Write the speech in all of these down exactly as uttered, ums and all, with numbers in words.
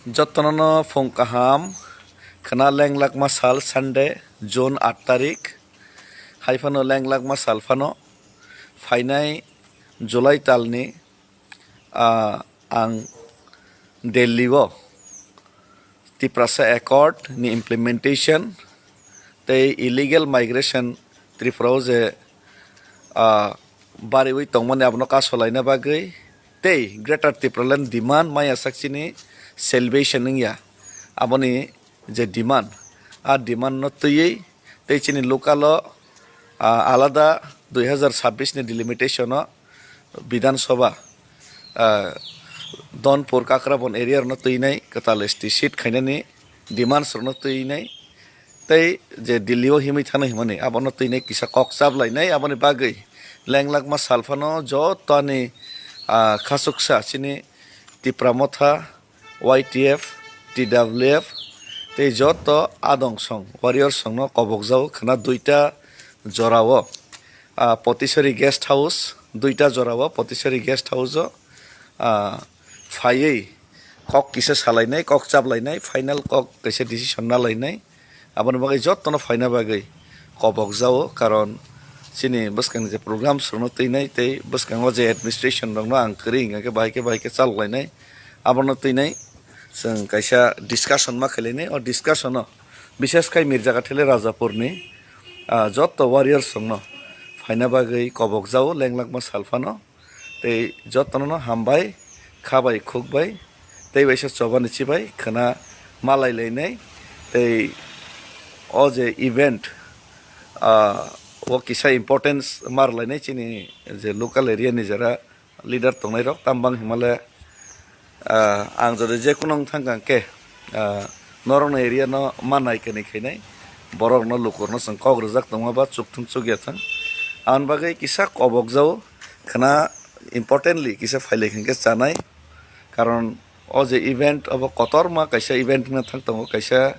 Jotono no phung kaham khwna, lenglakma sal Sunday, June aat tarik. Hai phano lenglakma sal phano phainai July talni, ah, ang Delhi o Tiprasa Accord ni implementation tei illegal migration Tripura o je, ah, bariwi tongmani abono kasolaina bagwi tei Greater Tipraland demand maya sak chini salvation wngya, aboni je demand, a demand no twiwi tei chini local o, ah, alada dui hazar sabbish ni delimitation o Bidhan Sabha, ah, Donpur Kakrabon area rokno twinai kwtal S T seat khainani demands rokno twinai tei je Delhi o himwi thangna himani abono twinai kisa kok chaplainai. Aboni bagwi lenglakma sal phano jotoni, ah, khasuksa chini Tipra Motha, Y T F, T W F tei joto adong song warrior songno kobokjao khwna duita jorao, ah, Potisori guest house, duita jorao Potisori guest house o, ah, phaiwi kok kisa salainai, kok chaplainai, final kok kaisa decision nalainai. Aboni bagwi jotono phaina bagwi kobokjao, karon chini bwskangni je programs rokno twinai tei bwskango je administration rokno ang kwrwi hwnkhe bahai khe bahai khe chaloklainai, abono twinai chwng kaisa discussion ma khailainai. O discussion o bishes khai Mirjakathili Rajapurni, ah, joto warriors rokno phaina bagwi kobokjao lenglakma sal phano. Tei jotono no hambai, kha bai khuk bai, tei waisa chobani chibai khwna malai lainai. Tei o je event, ah, o kisa importance mar lainai chini je local area ni jara leader tongnai rok, tambang himale, ah, ang jodi je kuno wng thang khe, ah, norokno area no ma nai kani khainai, borok no lukur no chwng kok rwjak tongma ba chukthung chukya thang, aboni bagwi kisa kobokjao. Khwna importantly kisa phailai khe chanai, karon o je event obo kotorma kaisa event wngna thang tongo, kaisa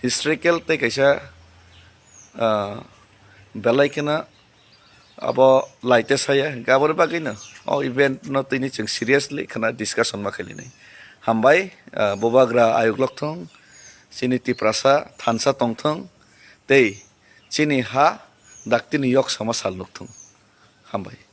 historical tei kaisa, ah, belai kheno abo laite saya, hwnkhe aboni bagwino o event no tini chwng seriously khwna discussion ma khailainai. Hambai, ah, bubagra ayuk lokthung, chini Tiprasa thansa tongthung, tei chini ha daktini yok sama sal nukthung. Hambai.